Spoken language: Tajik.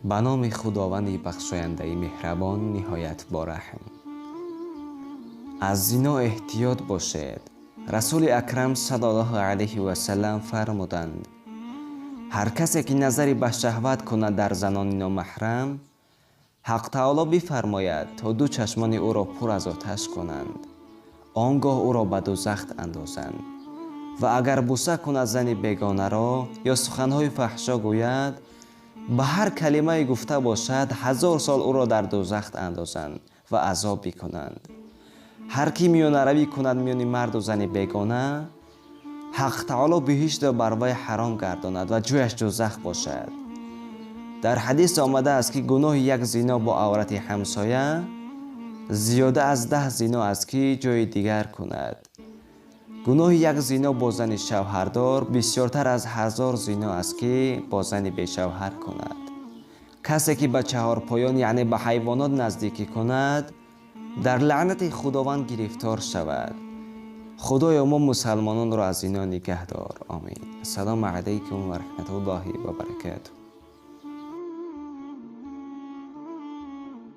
Ба номи Худованди бахшояндаи меҳрабон, ниҳоят бораҳм. Аз зино эҳтиёт бошед. Расули Акрам саллаллоҳу алайҳи васаллам фармуданд: ҳар касе ки назари ба шаҳват кунад дар занони номаҳрам, Ҳақ Таоло бифармояд то ду чашмони ӯро пур аз оташ кунанд, он гоҳ ӯро ба дӯзах андозанд. Ва агар буса кунад зани бегонаро ё суханҳои фаҳшо гӯяд, ба ҳар калимае гуфта бошад, 1000 сол ӯро дар дӯзах андозанд ва азоб бикунанд. Ҳар ки миёнаравӣ кунад миёни марду зани бегона, Ҳақ Таоло биҳиштро бар вай ҳаром гардонад ва ҷояш дӯзах бошад. Дар ҳадис омадааст, ки гуноҳи як зино бо аврати ҳамсоя зиёда аз 10 зино аст, ки ҷои дигар кунад. Гуноҳи як зино бо зани шавҳардор бисёртар аз 1000 зино аст, ки бо зани бешавҳар кунад. Касе ки ба чаҳорпоён, яъне ба ҳайвонот наздикӣ кунад, дар лаънати Худованд гирифтор шавад. Худоё, мо мусалмононро аз зино нигаҳ дор. Омин. Ассалому алайкум ва раҳматуллоҳи ва баракатуҳ.